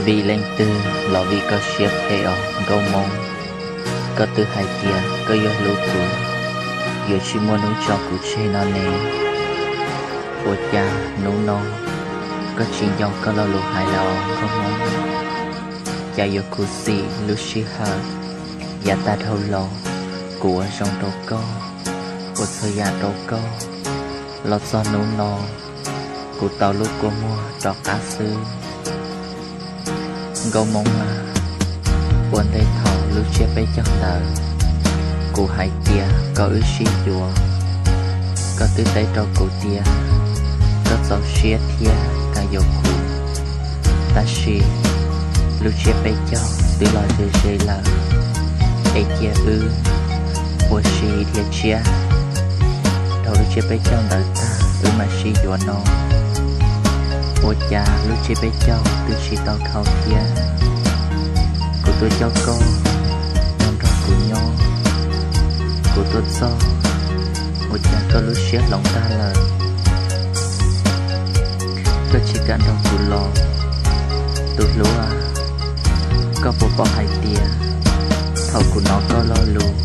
Vim leej twg los vim koj siab phem os Nkauj Hmoob. Koj twb hais tias koj yuav hlub kuv, yuav tsis muaj hnub tso kuv tseg no ne. Ua cas hnub no koj tsis nco koj lo lus hais lawm Nkauj Hmoob? Cas yuav khuv xim lub sij hawm yav tag dhau los, kuv ua zoo rau koj, ua txhua yam rau koj, los txog hnub no kuv tau lub kua muag rov qab xwb. Nkauj Hmoob a, ua ntej thaum lub tsiab peb caug ntawd, kuv hais tias kom wb sib yuav, koj twb teb rau kuv tias koj txaus siab thiab kam yuav kuv. Tab sis lub tsiab peb caug twb los ze ze lawm, es cia wb ua si dhia tsiab dhau lub tsiab peb caug ntawd tag wb mam sib yuav no. Ua cas lub tsiab peb caug twb tsis tau dhau thiab, kuv tuaj coj koj los nrog kuv nyob. Kuv tuaj txog, ua cas koj lub siab hloov tag lawm, koj tsis kam nrog kuv los. Tus hlub a, koj puas paub hais tias thaum kuv hnov koj lo lus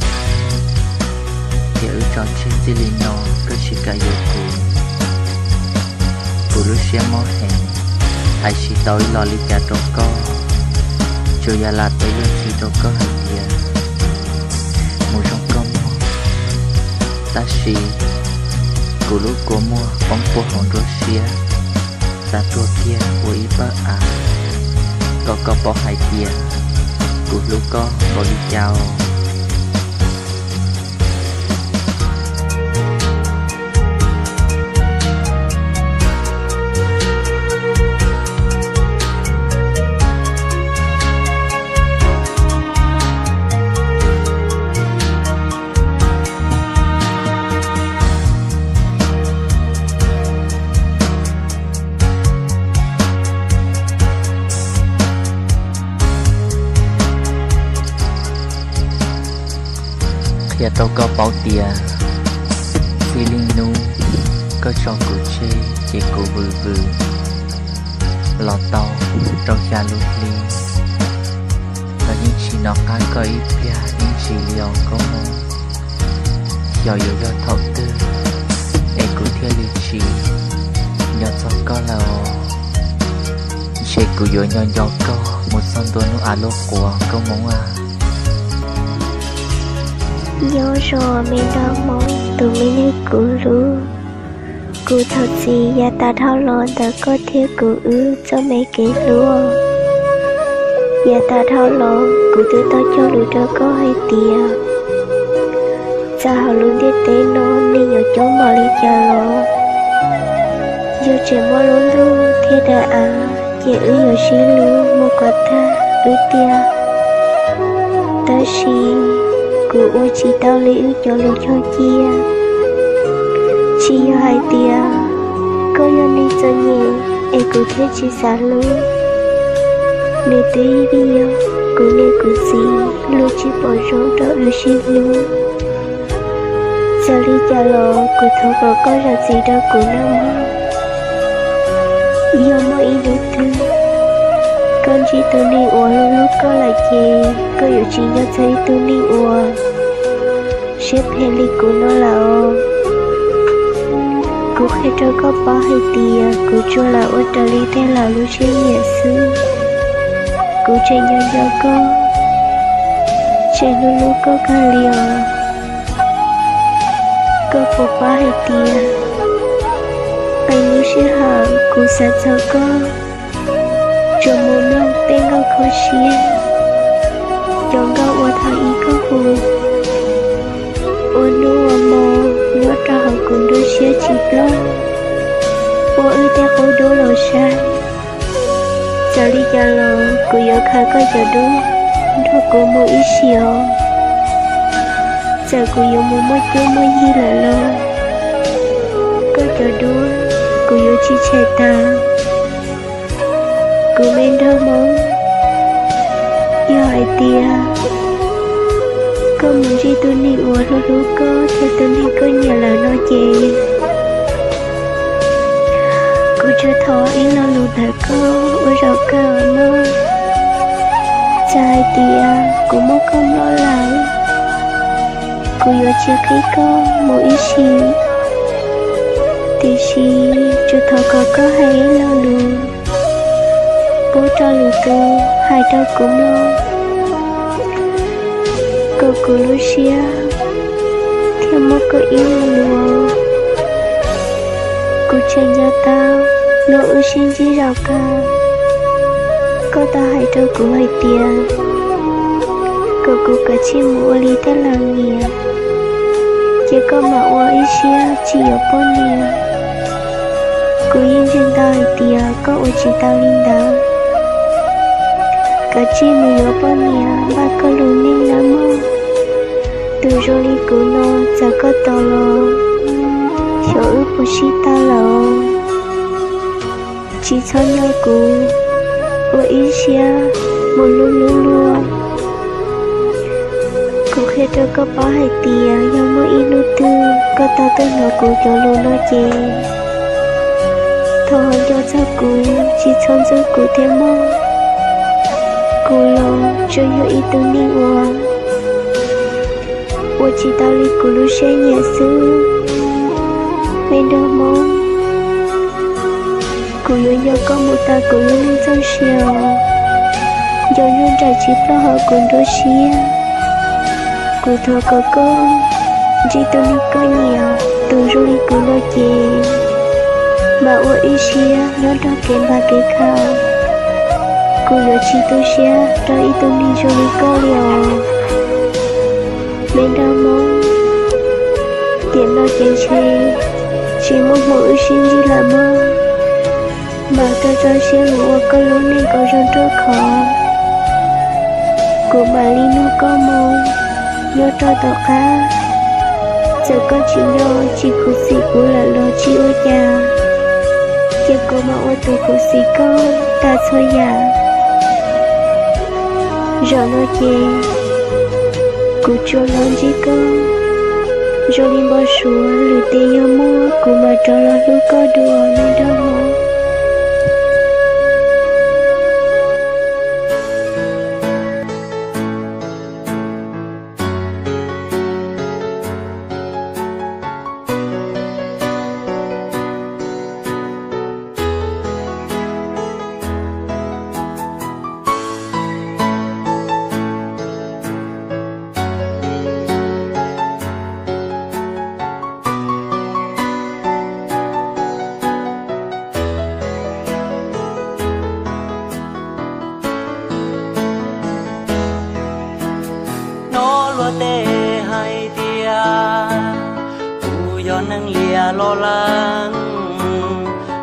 tias wb tso tseg txij li no, koj tsis kam yuav kuv, kuv lub siab mob heev, hais tsis tau ib lo li cas rau koj, tsuas yog lam teb luag ntxhi rau koj hais tias mus zoo koj mog. Tab sis kuv lub kua muag poob puag hauv nruab siab, xav tuag kiag ua ib pawg av, kom koj paub hais tias kuv hlub koj npaum li cas os. Qhia rau koj paub tias txij li hnub koj tso kuv tseg ces kuv vwm vwm los tau rau xya lub hli, los yeej tsis hnov qab koj ib pliag ib ntsis li os Nkauj Hmoob. Xyov yuav yog thaum twg es kuv thiaj li tsis nco txog koj lawm os. Ntshe kuv yuav nco nco koj mus txog ntua hnub av luaj quav Nkauj Hmoob a. Nyob zoo me Nkauj Hmoob tus me neeg kuv hlub. Kuv thov txim yav tas dhau los ntawm koj thiab kuv wb txoj me kev hlub. Yav tas dhau los kuv twb tau cog lus rau koj hais tias txawm hauv lub ntiaj teb no neeg yuav coob npaum li cas los, yog tseem muaj lub ntuj thiab daim av ces wb yuav sib hlub mus kom tag wb tiag. Tab sis kuv ua tsis tau li wb cov lus cog cia. Tsis yog hais tias koj yog neeg txom nyem es kuv thiaj tsis xav hlub. Nws twb vim yog kuv niam kuv txiv luag tsis pom zoo rau wb sib hlub. Txawm li cas los kuv thov kom koj zam txim rau kuv nawb mog. Yog muaj ib hnub twg koj ntsib tus neeg uas hlub hlub koj lawm ces koj yuav tsis nco txog ib tug neeg uas siab phem li kuv no lawm os. Kuv qhia rau koj paub hais tias kuv tsuas lam ua raws li tej laus lub siab nyiam xwb. Kuv tseem nco nco koj, tseem hlub hlub koj kawg li os. Koj puas paub hais tias qee lub sij hawm kuv xav txog koj, tsuas mus mloog tej nkauj kho siab, cov nkauj uas thaum ub koj hu, ua hnub ua hmo nyob rau hauv kuv nruab siab tsis ploj, ua wb tej qub dub los saib. Txawm li cas los kuv yuav khaws koj cov duab nrog kuv mus ib sim os. Txawm kuv yuav mus muaj cuab muaj yig lawm los koj cov duab kuv yuav tsis tshem tag. Kuv me nraug Hmoob, yog hais tias koj mus ntsib tus neeg uas hlub hlub koj thiab tus neeg koj nyiam lawm no ces kuv tsuas thov ib lo lus ntawm koj ua zaum kawg no. Txawm hais tias kuv muab koj nploj lawm, kuv yuav tsis qhib koj mus ib sim, tiam sis tsuas thov kom koj hais ib lo lus pub rau lwm tus hais rau kuv mloog, kom kuv lub siab thiaj muaj koj ib lo lus. Kuv tseem nco tau hnub wb sib ntsib zaum kawg, koj tau hais rau kuv hais tias kom kuv kav tsij mus ua li tej laus nyiam, ces koj mam ua ib siab tsis yuav poj niam. Kuv yeej ntseeg tau hais tias koj ua tsis tau li ntawd. Kav tsij mus yuav poj niam npaj koj lub neej nawb mog. Tus zoo li kuv no txawm koj tos los xyov wb puas sib tau lawm. Tsis txhob nco kuv, ua ib siab mus hlub hlub luag. Kuv qhia rau koj paub hais tias yog muaj ib hnub twg koj tau tuaj hnov kuv cov lus no ces thov ho nco txog kuv, tsis txhob ntxub kuv thiab mog. Kuv los tsuas yog ib tug neeg uas ua tsis tau li kuv lub siab nyiam xwb, me nraug Hmoob. Kuv yuav nco koj mus tas kuv lub neej txoj sia os, nco hnub nraim tsis ploj hauv kuv nruab siab. Kuv thov kom koj ntsib tus neeg koj nyiam, tus zoo li kuv no ces mam ua ib siab nyob nrog kev npam kev khaum. Kuv yuav tsis tu siab rau ib tug neeg zoo li koj li os, me nraug Hmoob. Tiam no ces ntshe tsis muaj hmoo wb sib ntsib lawm mog. Mam rau rau siab mus ua koj lub neej kom zoo ruaj khov. Kuv mam li nug koj mus nyob rau tom qab. Txawm koj tsis nco tsis khuv xim kuv lawm los tsis ua cas, ces kuv mam ua tus khuv xim koj tas txhua yam. Zaum no ces kuv tsuas los ntsib koj zoo li npau suav, lwm tiam yog muaj kuv mam rov los hlub koj dua, me nraug Hmoob. Nyob luag tej hais tias kuv yog neeg liam los lees,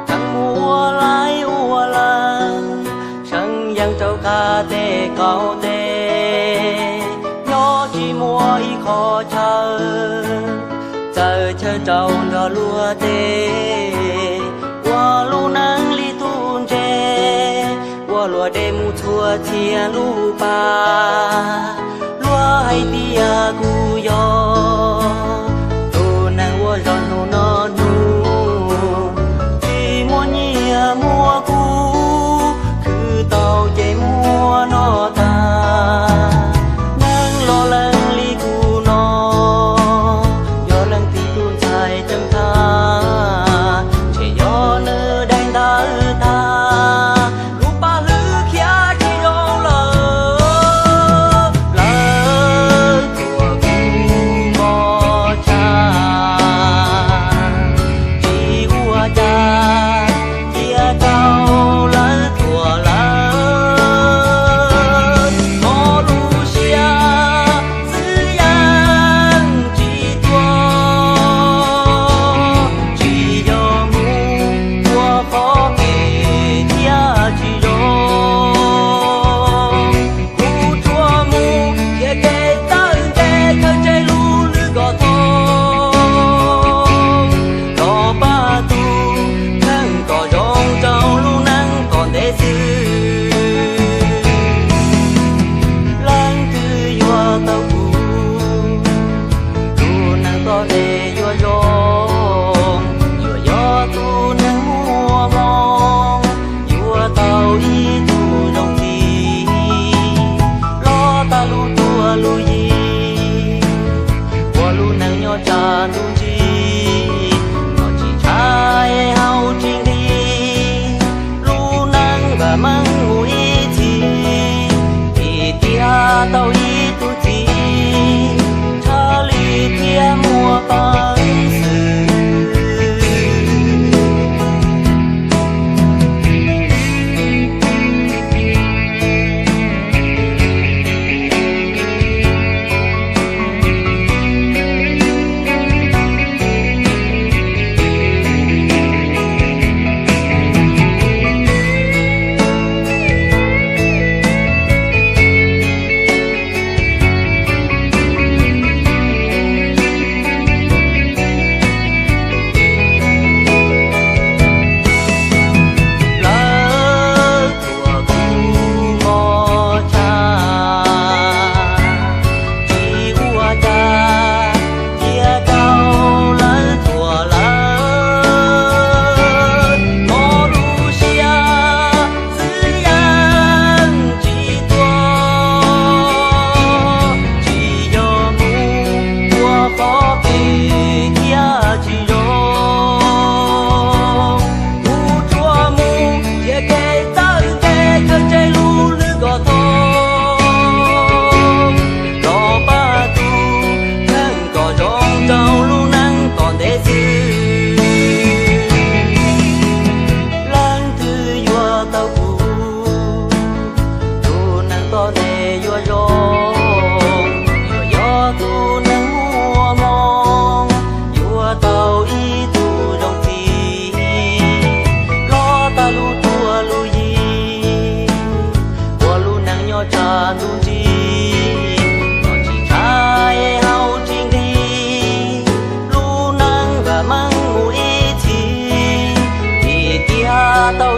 tseem mus ua laib ua lees, seev yees rau qab tej qaum teb, nyob tsis muaj ib qho chaw, txawm chaw rau nrog luag tej, ua lub neej li tub ntse, ua luag dej mus txhua txhia lub pas. Luag hais tias kuv yog tus neeg ua zog hnub no hnub, tsis muaj nyiaj muaj kub, khwv tau ces muab noj tag. Neeg los lees li kuv no, yog leej twg tus ntxhais ceeb tag, ntshe yog nws daim ntawv tag, lub paj hlwb khiav tsis zoo lawm. Lawv tuaj kuv meej mus ib txhis, vim tiav tau ib tug txiv, tshaj li thiab muaj peev xwm. Lawv thuam kuv mos tshaj, tsis ua cas, cia rau lawv thuam lawv. Mob lub siab xwb yeej tsis tuag, tsis yog mus ua qhov phem thiab tsis zoo. Kuv tsuas mus cia kev txawj ntse, txawj ntse lub hlwb kom thoob, los pab tus kheej kom zoo rau lub neej tom ntej xwb. Leej twg yuav tau kuv, tus neeg tom ntej yuav zoo, yuav yog tus neeg muaj hmoo, yuav tau ib tug zoo txiv, hlob tag lub cuab lub yig, ua lub neej nyob tshav ntuj nrig, los tsis tshaib hauv tsis nqig, lub neej vam meej mus ib txhis, vim tiav tau